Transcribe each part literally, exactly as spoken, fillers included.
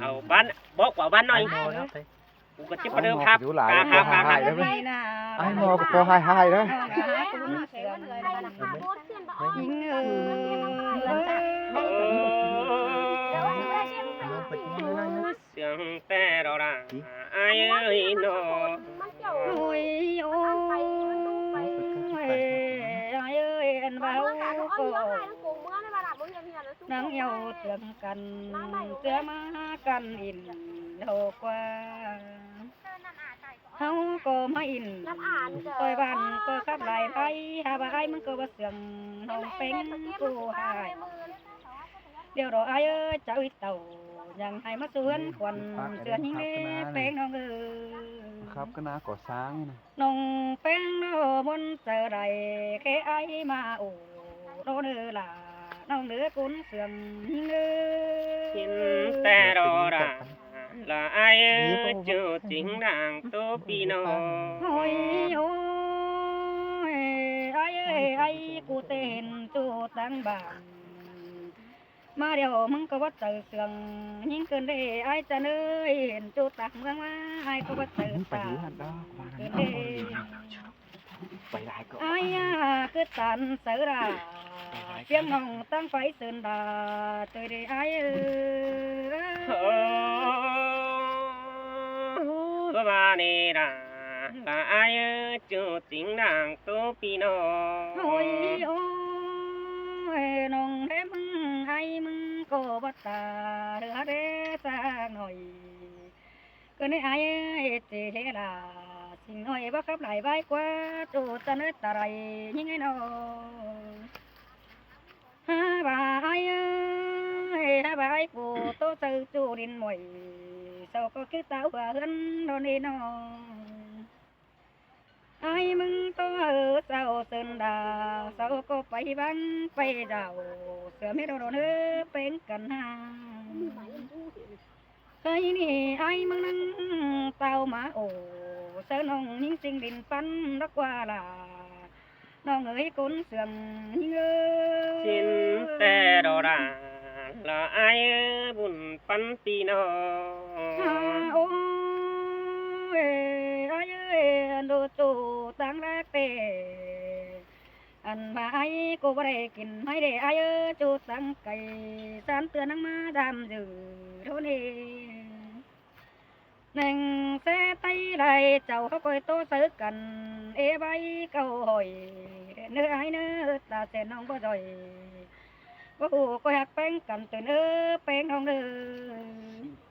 เอาบ้าน บอกว่าบ้านหน่อย Ai mò nó phải. กูก็จะไปเดิน Ai mò พัก อยู่หลาย กา คน หา หา หายแล้ว นี่นะ Ai mò ก็พอหายหายแล้ว น้องหาคนเสื่อม หญิงเอ๋ย เสื่อมแต่เราละ อ้ายเอ้ยน้อง โอ้ย โอ้ย อ้ายเอ้ย อันว่าก็ นางเยาเตือนกัน เจือมากันอินเท่ากว่า เฮาก็มาอิน ต่อยบ้านก็ขับหลายไป หาว่าอ้ายมึงก็บ่เสื่อง น้องแป้งกูหาย เดี๋ยวรออ้ายเอ้ย เจ้าอีเต่า ยังให้มาสวนขวัญ เสือหิงเด้แป้งน้องเอ้ย ครับ ก็น่าก่อสร้างนี่นะ น้องแป้งเนาะ มนต์เจอใด แค่ไอ้มาโอ้ โนเนอล่ะ น้องเด้อคนเสื่อมเด้อ เห็นแต่รอด่า ละไอ้เอ้ย เจ้าจริงด่างตัวพี่น้อง โอ้ย โอ้ย ไอ้เอ้ย ไอ้กูเต้นจูตังบ้าน มาเดี๋ยวมึงก็ว่าใจเสื่อง ยิ่งเกินได้อ้ายจันเอ้ย เห็นจูตักเมืองมา อ้ายก็ว่าใจ มึงไป ตา อยู่หันดอก ว่า เกินได้ ไปหลายก็ อ้ายอ่ะคือตันเสือดา ไปหลายก็ เสียงน้องตั้งไฟเสินดา เตยได้อ้ายเอ้ย เออ ว่านี่นะ ละอ้ายเอ้ย จูจริงด่างตัวพี่น้อง โอ้ย โอ้ย น้องแท้มึง ไอ้มึงก็บ่ตาเหลือเด้สักหน่อย ก็ในไอ้เจเจล่ะ สิ่งน้อยบ่ขับหลายไว้กว่า โจตันเอ้ยตาไรยิ่งไอ้น้อง ฮาบาไอ้เอ้ย ฮาบาไอ้กูโตเจอจูดินหมวย เศร้าก็คือตาหัวเฮือนโดนนี่น้อง ไอ้มึงโตเออเศร้าเสินดา เศร้าก็ไปบังไปเดา เสือไม่โดนเออเป็นกันหา เฮ้ยนี่ไอ้มึงนั่งเต้าหมาโอ้ เสือน้องยิ่งจริงดินปันรักกว่าล่ะ น้องเอ๋ยคนเสื่อมยิ่งเอ๋ย สินแต่ดอดา ละไอ้บุญปันพี่น้อง อ่า โอ้ย ไอ้เอ้ย อันดูจูตังรักเต อันว่าไอ้กูบ่ได้กินไม่ได้ไอ้เอ้ย จูตังไก่ สารเตือนนังมาดำยืดโทษเอง แหน่งแซ่ไตไหลเจ้าเขาก้อยโตซื้อกัน เอใบเก้าหอย เนื้อไอ้เนื้อตาแสนน้องบ่จ่อย บ่ฮู้ก็หักแป้งกันตัวเนื้อแป้งน้องเด้อ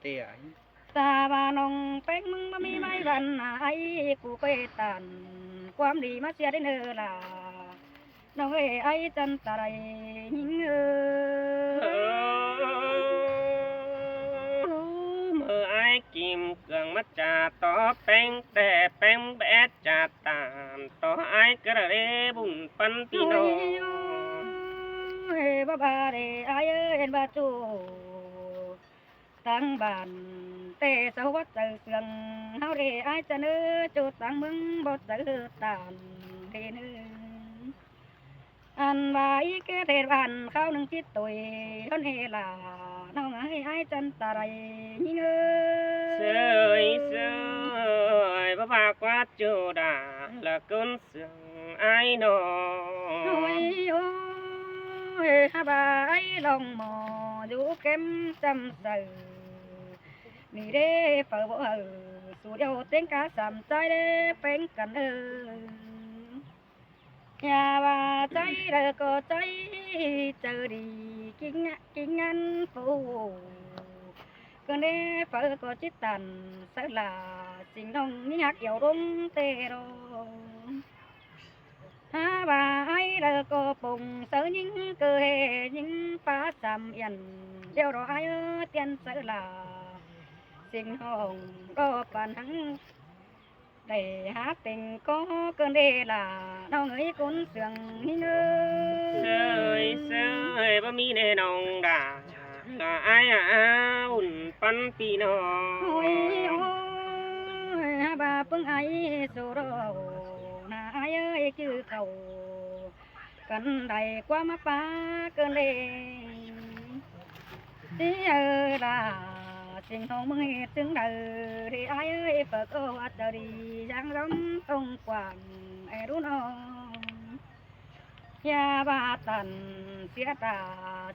เตี้ย ตาว่าน้องแป้งมึงบ่มีไม้วันไอ้กูก้อยตัน ความดีมาเสียได้เนื้อล่ะ น้องเอ้ยไอ้จันตะไรยิงเอ้ย เมื่อไอ้กิมเกืองมาจ่าต่อแป้งแต่แป้งแบดจ่าตานต่อไอ้กระเรบุญปันพี่น้อง โอ้ย โอ้ย บ้าบาเด้ไอ้เอ้ยเห็นบ้าจู ตั้งบ้าน แต่เสาวัดเจ้าเสือง เฮาเด้อ้ายจะเน้อ จูดตั้งเมืองบ่เจอตานเด้เน้อ อันว่าอีเกเทศบ้าน คราวหนึ่งจิตตุย ทนเฮลา น้องเอ้ยอ้ายจันตะไรยิงเอ้ย เสยเสย บ่ปากว่าจูดา ละกุน เสื่องอ้ายน้อง โอ้ย โอ้ย ฮาบาไอ้ลองหมอ อยู่เข็มจำใส นี่เด้เฝ้าบ่เออ สู่เดียวเต็งกาสามใจเด้เป็นกันเออ อย่าว่าใจเด้อก็ใจ เจอดี กิ่งงะ กิ่งงันปู ก็เด้เฝ้าก็จิตตัน เสยหลา สิ่งน้องนี่หักเหี่ยวลงเตโร ฮาว่าไอ้เด้อก็ปงเสยยิงเกอเฮยิงฟ้าสามเอียน เดี๋ยวรอไอ้เตียนเสยหลา สิ่งห้องก็ปานหัง ได้หาเต็งก็เกินเดล่ะ น้องเอ้ยคนเสื่องนี่เอ้ย เสยเสย บ่มีแน่น้องด่า ละอ้ายอาอุ่นปันพี่น้อง โอ้ย โอ้ย ฮาบาเพิ่งไอ้สู่เรา หน้าอ้ายเอ้ยคือเขา กันได้ความมาปาเกินเลย เสียเออล่ะ Chính ꞌnọng ꞌmứng ꞌhịt chứng đaư, đi ai ơi, Phật ô át chao đi, dáng dõng tông quảng, ai đú ꞌnọng. Ya ba tản sia ta,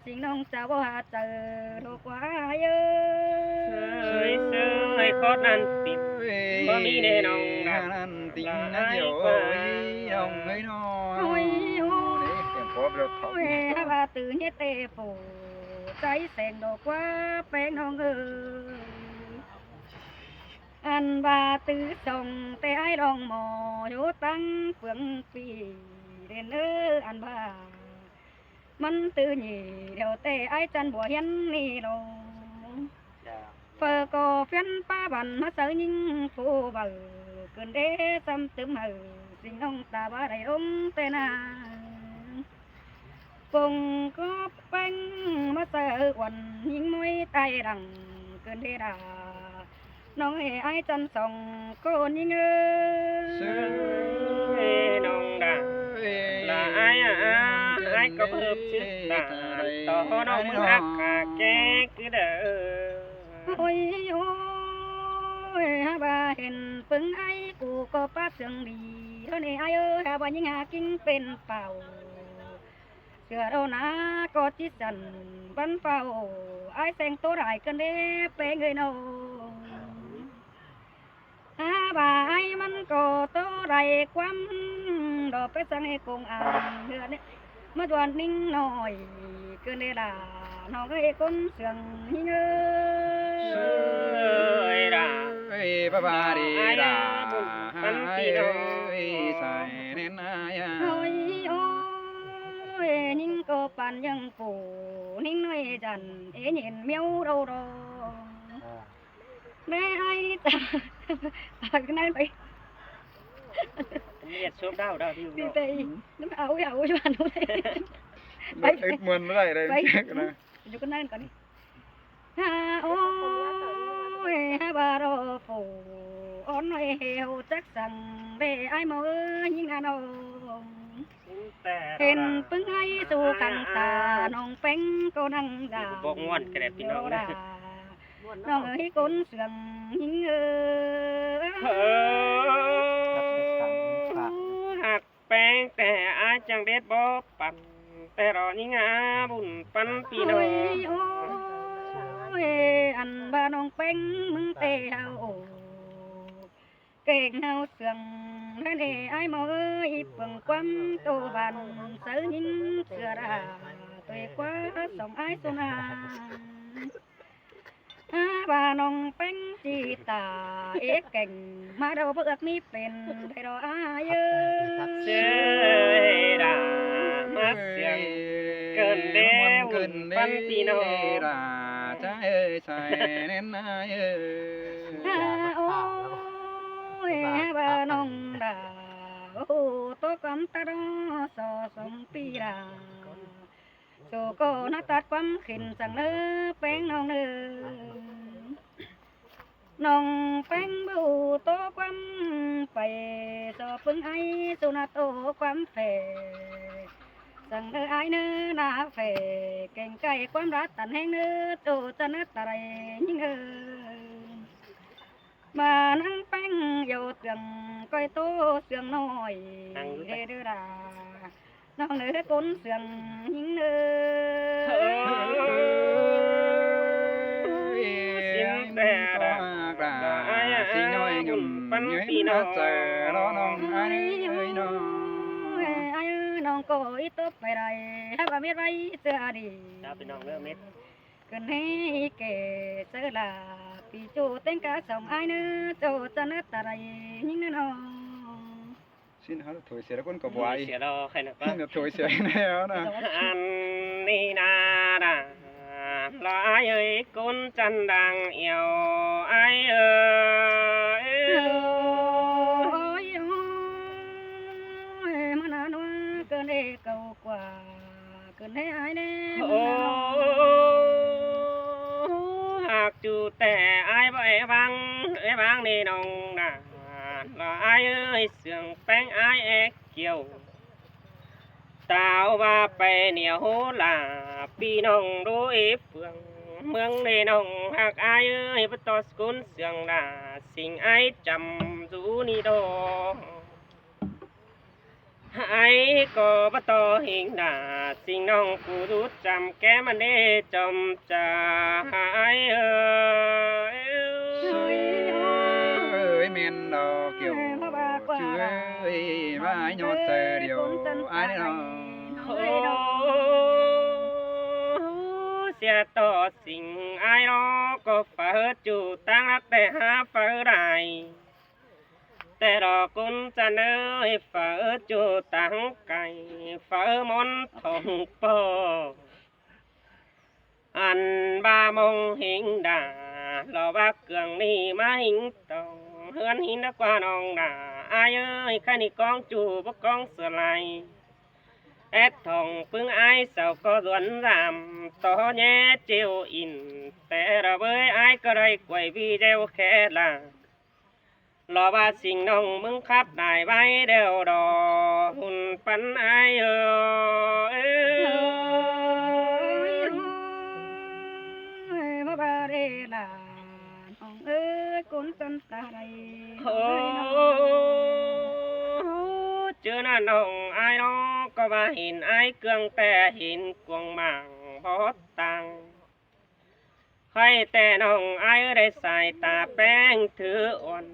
chính ꞌnọng chao báu ha chaư, đô ꞌquá ai ơi. Sơi sơi khót ꞌnặn tịt, báu ꞌmí ꞌnê ꞌnọng đaư. ꞌNặn tịt ꞌnặn ai dô, ꞌquá ơi, ꞌnọng ơi ꞌnọng. Ôi, ôi. Ôi, há ba tứ ꞌnhế tê phủ, cháy seng đô ꞌquá ꞌpéng ꞌnọng ơi. Ăn ba tứ sông tê ai đong mò, hiếu tăng phượng phi đến ơ ăn ba. ꞌMắn tứ nhị đeo tê ai chăn bùa hiến ni đô. Phơ cô phiến pa bắn ꞌmá sáư ꞌnhính phú báu, cơn đế chăm tứm hảư, chính ꞌnọng ta ba đảy ống tê na. Pông cóp ꞌpéng ꞌmá sáư uôn, ꞌnhính ꞌmới tai đẳng, cơn đế đà. ꞌNọng ơi ai chăn song cô ꞌnhính ơi. Sơi ơi ꞌnọng đaư. Là ai à, ai có hợp chứ ta, tỏ ꞌnọng ꞌmứng ác cả ké cứ đờ. Ôi, ôi, há ba hên ꞌpứng ai, cu ꞌcọ pá sương đi, ꞌlẹo ꞌnị ai ơi, há ba ꞌnhính há kính pên pảo. Sửa đô ná ꞌcọ ꞌchí săn bắn pháo, ai seng ꞌtố đải cơn đế ꞌpéng ơi ꞌnọng. Há ba ai ꞌmắn ꞌcọ ꞌtố đải ꞌquám, đô ꞌpéng săng ê công an ꞌhứa ꞌnị. ꞌMá dua ꞌnhính ꞌnọi, cơn đế đà, ꞌnọng ơi ꞌcốn sương ꞌnhính ơi. Sơi đà. Ơi, ba ba đi đà. Ai bun bắn phi ꞌnọng. Ơi, sai nên ai à. Ôi, ôi, ꞌnhính ꞌcọ păn dăng phủ, ꞌnhính ꞌnọi dăn, ê nhện miếu đâu đó. Đé ai ta. Cái này phải. Nhiệt xuống đau đau đi. Đi ꞌnọng. Tê, nó áo áo cho bạn thôi. Nó ứt muôn nó đảy đây. Phải. Cái này. Chụp cái này còn đi. Ha, ôi, ha, ba đô phủ, ón ơi hêu chắc săng, để ai mơ ꞌnhính ăn âu. Hên ꞌpứng ai su khăng ta, ꞌnọng ꞌpéng ꞌcọ năng đà. Bốc nguồn cái đẹp phi ꞌnọng đà. ꞌNọng ơi ꞌcốn sương ꞌnhính ơi. Hắc ꞌpéng té ai chăng đét bóp păn, té ꞌló ꞌnhính á bun păn phi ꞌnọng. Ôi, ôi, ăn ba ꞌnọng ꞌpéng ꞌmứng té hảư ổ. Keng hảư sương ꞌlẹo ꞌnị ai mơ ơi, phường ꞌquám tô bàn sáư ꞌnhính sửa đà, tuê ꞌquá song ai su na. Há ba ꞌnọng ꞌpéng ꞌchí ta, ế keng ꞌmá đaư báu ước ꞌmí pên, đảy đó ai ơi. Sơi đà, ꞌmá sương cơn đế bun păn phi ꞌnọng. Đà, trái ơi, sai nên ai ơi. Há, ôi, há ba ꞌnọng đà, ô, tô ꞌquám ta đó, so song phi đà. Su ꞌcọ ná tắt ꞌquám khỉn săng ꞌnớ ꞌpéng ꞌnọng ꞌnớ. ꞌNọng ꞌpéng báu tô ꞌquám pay, so ꞌpứng ai su ná tô ꞌquám phe. Săng ꞌnớ ai ꞌnớ ná phe, keng cai ꞌquám rát tăn ꞌhéng ꞌnớ, tô chăn ná ta đảy ꞌnhính ơi. Ba năng ꞌpéng dô tường, coi tô sương ꞌnọi, năng đê đư đà. ꞌNọng ơi ꞌcốn sương ꞌnhính ơi. Xin té đà, đà, ai à, xin ꞌnọi bun păn phi ꞌnọng. Ai ơi, ꞌnọng ơi, ai ơi, ꞌnọng ꞌcọ ít tốp pay đảy, há ba mết ꞌvạy sửa đi. Chào phi ꞌnọng ꞌnớ mết. Cơn ꞌnị kẻ sớ là phi ꞌchộ ꞌtếng cá song ai ꞌnớ, ꞌchộ chăn ná ta đảy ꞌnhính ꞌnớ ꞌnọng. Xin hả, thôi sửa ꞌcốn ꞌcọ bái. Sửa đó, hay là bác. Thôi sửa này đó nè. Ăn đi na đà, là ai ơi, ꞌcốn chăn đang eo ai ơi. Ôi, ôi, mà nó nói cơn đê cầu qua. Cơn đế ai đế. Ô, hák ꞌchu té ai báu é bang, é bang ꞌnị ꞌnọng đà. Lo ai ơi, sương ꞌpéng ai é kiêu. Tao ba pay ꞌnéo hố là phi ꞌnọng đô é phường, ꞌmướng ꞌnị ꞌnọng ꞌhặc ai ơi, báu ꞌto ꞌcốn sương đa, sính ai chăm dú ꞌnị đô. Ai ꞌcọ báu ꞌto hên đa, sính ꞌnọng ꞌcọ dú chăm ké ꞌmắn đé chăm cha ai ơi. Ơi, ꞌmen đo kiêu, ꞌchư ơi, ꞌva ai ꞌnhó chaư điêu ai đé lo. Sia ꞌto sính ai lo ꞌcọ phaư ꞌchu ꞌtáng ꞌnặc ꞌtẹ hák phaư lai. ꞌTẹ lo ꞌcốn chăn ơi, phaư ꞌchu ꞌtáng cai, phaư ꞌmôn thong ꞌpo. Ăn ꞌva ꞌmong hên đa, lo ꞌva cương ꞌnị ꞌmá hên tông, ꞌhướn hên ꞌnớ ꞌquá ꞌnọng đa, ai ơi, ꞌkhạy ꞌnị ꞌcóng ꞌchu báu ꞌcóng sửa lai. Ét thong ꞌpứng ai sau ꞌcọ duôn dăm, tó ꞌnhé ꞌchịu in, ꞌtẹ lo bới ai ꞌcọ đảy quay video khék la. Lo ꞌva sính ꞌnọng ꞌmứng khắp đảy ꞌvạy đeo đo, ꞌhụt ꞌpắn ai ơi. Ơi, ꞌva ꞌva đé la, ꞌnọng ơi, ꞌcốn chăn ta đảy. Ơ, ꞌchư ꞌnặn ꞌnọng ai lo ꞌcọ ꞌva hên ai cương ꞌtẹ hên cuông mảng bót tăng. ꞌKhạy ꞌtẹ ꞌnọng ai ơi đảy sai ta ꞌpéng thứ uôn,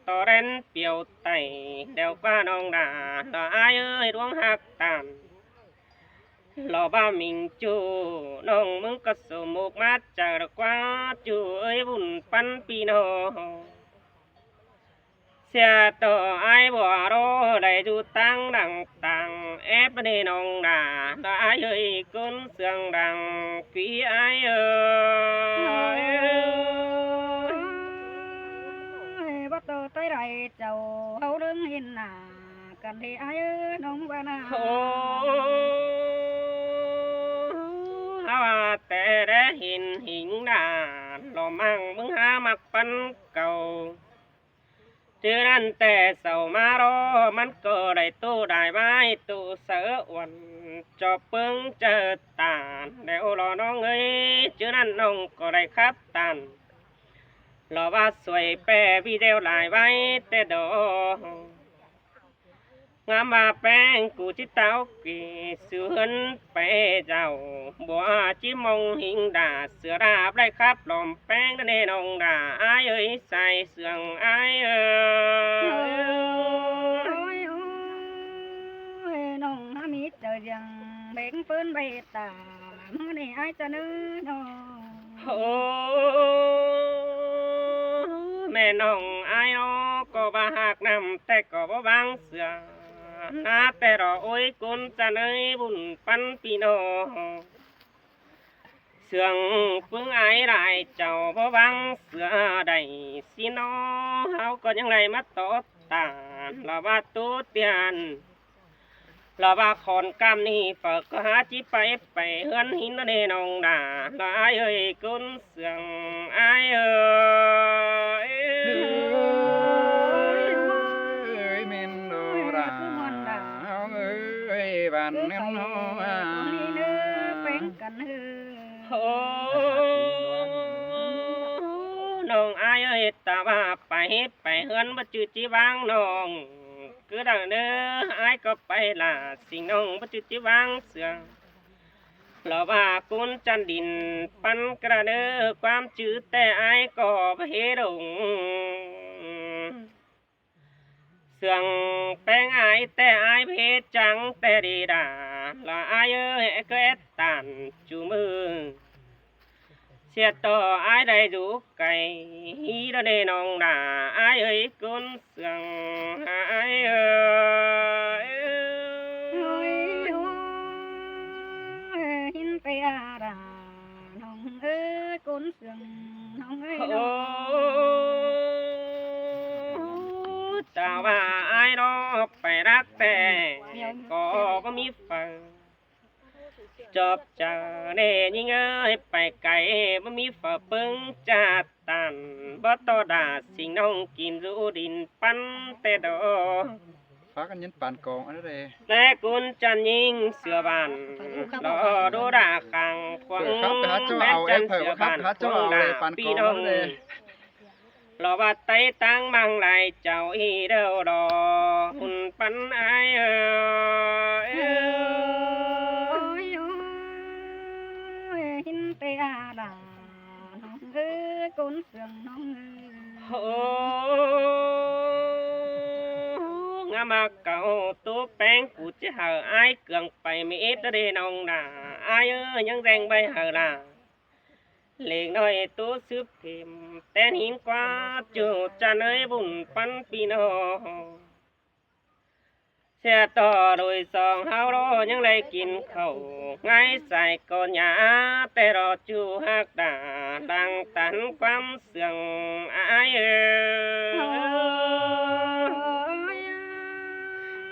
tó đen piêu tảy, đeo ꞌquá ꞌnọng đa, lo ai ơi, ꞌluống ꞌhặc ꞌtan. Lo ꞌva minh ꞌchu, ꞌnọng ꞌmứng ꞌcọ sổ mục ꞌmá chaư lo ꞌquá ꞌchu ơi, ꞌvụn ꞌpắn ꞌpi ꞌnọng. Sia ꞌto ai bók ꞌló đảy dú ꞌtáng đăng tang ép đé ꞌnọng đa, lo ai ơi, ꞌcốn sương đăng ꞌpi ai ơi. Ơi, báu ꞌto ꞌtoi đảy chảu ꞌháu ꞌlớng hên nả căn đé ai ơi, ꞌnọng ꞌva nả. Ơ, ꞌháu ꞌva ꞌtẹ đé hên hính đa, lo ꞌmăng ꞌmứng hák ꞌmặc ꞌpắn cảu. ꞌChư ꞌnặn ꞌtẹ sau ꞌmá ꞌló, ꞌmắn ꞌcọ đảy ꞌtụ đảy ꞌvạy ꞌtụ saư uôn, ꞌchọ ꞌpứng chaư ꞌtan, đeo lo ꞌnọng ơi, ꞌchư ꞌnặn ꞌnọng ꞌcọ đảy khắp ꞌtan. Lo ꞌva suối ꞌpẹ video lai ꞌvạy ꞌtẹ đo. Ngắm ꞌva ꞌpéng ꞌcọ ꞌchí táo kỉ sươn pay dau, báu ꞌchí ꞌmong hên đa, sửa đa báu đảy khắp lom ꞌpéng đé ꞌnọng đa, ai ơi, sai sương ai ơi. Ơi, ơi, ơi, ꞌnọng hák ꞌmí chaư ꞌdiếng ꞌpéng ꞌpớn ꞌvạy ta, ꞌmưa ꞌnị ai chăn ơi ꞌnọng. Ơ, ꞌmen ꞌnọng ai lo ꞌcọ ꞌva ꞌhặc ꞌnặm ꞌtẹ ꞌcọ báu ꞌváng sửa. Nả ꞌtẹ lo ôi ꞌcốn chăn ơi, ꞌvụn ꞌpắn ꞌpi ꞌnọng. Sương ꞌpứng ai lai chảu báu ꞌváng sửa đảy, ꞌsịn ꞌnớ ꞌháu ꞌcọ ꞌnhắng đảy ꞌmá tó ꞌtan, lo ꞌva ꞌtố tiên. Lo ꞌva khon ꞌcắm ꞌnị phaư ꞌcọ hák ꞌchí pay pay ꞌhướn hên đé ꞌnọng đa, lo ai ơi, ꞌcốn sương ai ơi. Ơi, ꞌmen đo đa, ơi, bản ꞌmen ꞌnọng ꞌpéng căn ơi. Ơ, ꞌnọng ai ơi, ta ꞌva pay pay ꞌhướn báu ꞌchư ꞌchí ꞌváng ꞌnọng. Cứ đa ꞌnớ, ai ꞌcọ pay la, sính ꞌnọng báu ꞌchư ꞌchí ꞌváng sương. Lo ꞌva ꞌcốn chăn đin ꞌpắn cứ đa ꞌnớ, ꞌquám ꞌchư ꞌtẹ ai ꞌcọ báu hế đông. Sương ꞌpéng ai ꞌtẹ ai báu hế chắng ꞌtẹ đi đa, lo ai ơi, ꞌcọ ét ꞌtan ꞌchu ꞌmự. Sia ꞌto ai đảy dú cay, hí đa đé ꞌnọng đa, ai ơi, ꞌcốn sương ai ơi. Ơi, ơi, hên ꞌtẹ đa, ꞌnọng ơi, ꞌcốn sương ꞌnọng ơi. Ơ, ꞌnọng ta ꞌva ai lo pay đắc ꞌtẹ ꞌcọ báu ꞌmí phaư. Chóp chaư ꞌnị ꞌnhính ơi, pay cay báu ꞌmí phaư ꞌpứng ꞌchạ ꞌtan, báu ꞌto đa sính ꞌnọng kin dú đin ꞌpắn ꞌtẹ đo. Phák ăn nhấn bản cóng ăn đấy. Té cún chăn nhính sửa bản, lỏ đố đả kháng khuang, khắp cá châu mến ảo chăn em sửa phải khắp bản cá châu khuang ảo đả để bản pí cóng nông đấy. Lỏ bát tay táng mang lai chảu i đâu đó, hùn pắn ai ơi. Ôi, ôi, hin tê à đà, nông ơi, cún sương nông ơi. Hô, ngắm mà cậu tú peng cú chứ hở ai, cương pay mít đá đê nông đà. Ai ơi, nhăng reng bay hở đà. Lêng ꞌnọi tú sứp thím, tén hin ꞌquá ꞌchu chăn ơi, bun pắn pí ꞌnọng. ꞌSịa ꞌto đôi song ꞌháu ꞌló nhăng đảy kin khảu, ꞌngai sai ꞌcọ nhả té ꞌló ꞌchu hák đả, lăng tắn ꞌquám sương ai ơi. Ôi,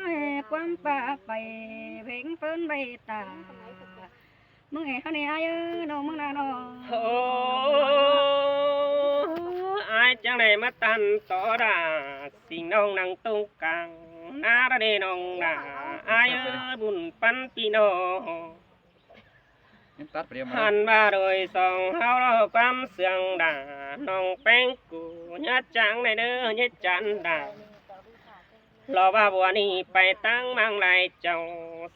ôi, ꞌquám pá pay, veng phớn bay tả. ꞌMứng ê ꞌháu ꞌnị ai ơi, nông ꞌmứng đà nông. Ơ, ai chăng đảy ꞌmá tăn tó đà, sing nông nẳng tông cang, ná đà đê nông đà, ai ơi, bun pắn pí ꞌnọng. Hăn ꞌva đôi song ꞌháu ꞌló ꞌquám sương đà, nông peng cú, nhá chăng đảy ꞌnớ, nhá chăn đà. Lỏ ꞌva bua ꞌnị pay táng mang lai chảu,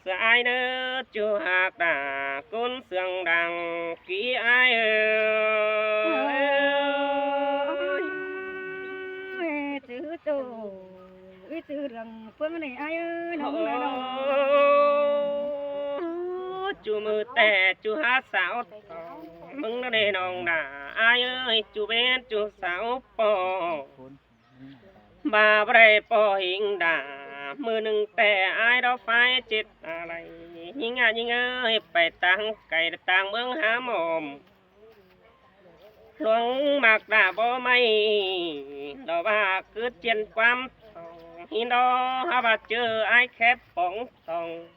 sửa ai ꞌnớ ꞌchu hák đả, cún sương đang kí ai ơi. Ôi, chứ ꞌchu, ôi, chứ rương phướng ꞌnị ai ơi, nông đà nông. Ơ, ꞌchu ꞌmự té ꞌchu hák sáo, ꞌmứng đà đê nông đà, ai ơi, ꞌchu bến ꞌchu sáo pó. Ba báu đảy ꞌpo hing đà, ꞌmự ꞌnưng té ai đó phái chết à đảy. Nhính à nhính ơi, pay táng cay táng ꞌmướng hám ôm. Luông mạc đà báu ꞌmạy, lỏ ꞌva cứ chiên ꞌquám thong. Hin đó ꞌháu ꞌva ꞌchớ ai khép bóng thong.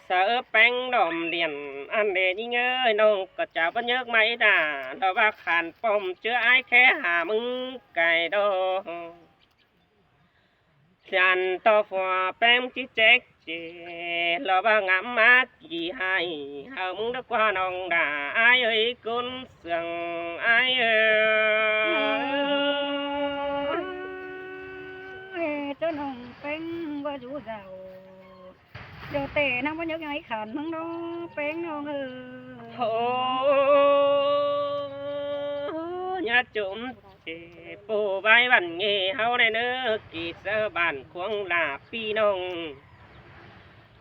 Sa ớ peng đom điên, ăn đê nhính ơi, nông ꞌcọ chả bớt nhớc ꞌmạy đà, lỏ ꞌva khăn pom ꞌchớ ai khé hả ꞌmứng cay đó. Chăn to phua peng chứ chếc chê, lỏ ꞌva ngắm mát gì hay, hả ꞌmứng đá ꞌquá nông đà, ai ơi, cún sương ai ơi. Ê, ꞌchớ nông peng ꞌva dú dao. Điều tệ năng báu nhớc nhái khăn ꞌmứng đó, peng nông ơi. Hô, nhá chốm chê, pô bái bản nghề ꞌháu đảy ꞌnớ, kỉ sơ bản khuông lả pí nông.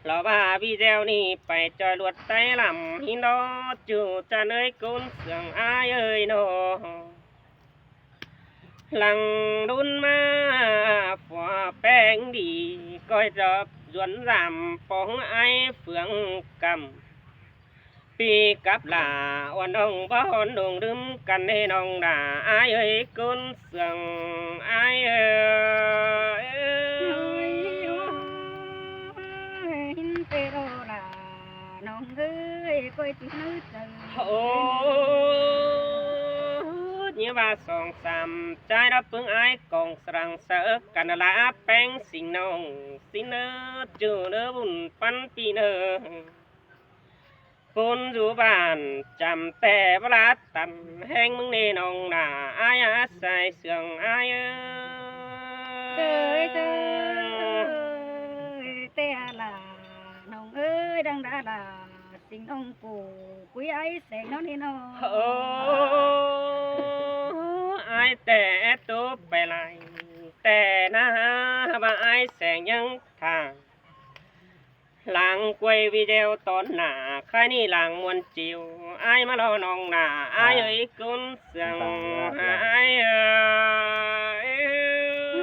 Lỏ ꞌva video ꞌnị pay ꞌchoi ꞌluột tay lăm, hin đó ꞌchu chăn ơi, cún sương ai ơi nó. Lăng đun ꞌmá phua peng đi, ꞌcoi ꞌdọp duôn dăm póng ai phướng căm. Pí cắp lả uôn nông báu hôn đung đưm căn đê nông đà, ai ơi, cún sương ai ơi. Ôi, ôi, hin tê đô đà, nông ơi, ꞌcoi chứ ꞌnứ chăng. Ơ, ꞌnhá ꞌva song sam ꞌchái đá ꞌpứng ai cong srăng sa ớ căn lả peng sing nông, sing ꞌnớ ꞌchu ꞌnớ bun pắn pí ꞌnớ. Cún dú bản chăm té báu lát tăn, ꞌhéng ꞌmứng đê nông đà, ai á sai sương ai ơi. Ơi, ơi, té lả nông ơi, đang đà đà, sing nông cú, cúi ai seng nó đi nông. Ơ, ai té tú pay lai, té ná ꞌva ai seng nhăng thả. Lăng quay video tón nả, khai ꞌnị lăng muôn chiêu, ai ꞌmá lo nông nả, ai ơi, cún sương ai ơi.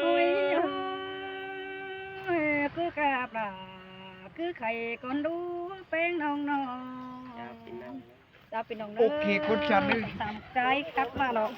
Ôi, ôi, cứ cặp là, cứ khay con đú peng nông nông. Chào pí nông. Chào pí nông. Ok, cún chăn ơi. Sắm sắm cái cặp là lo.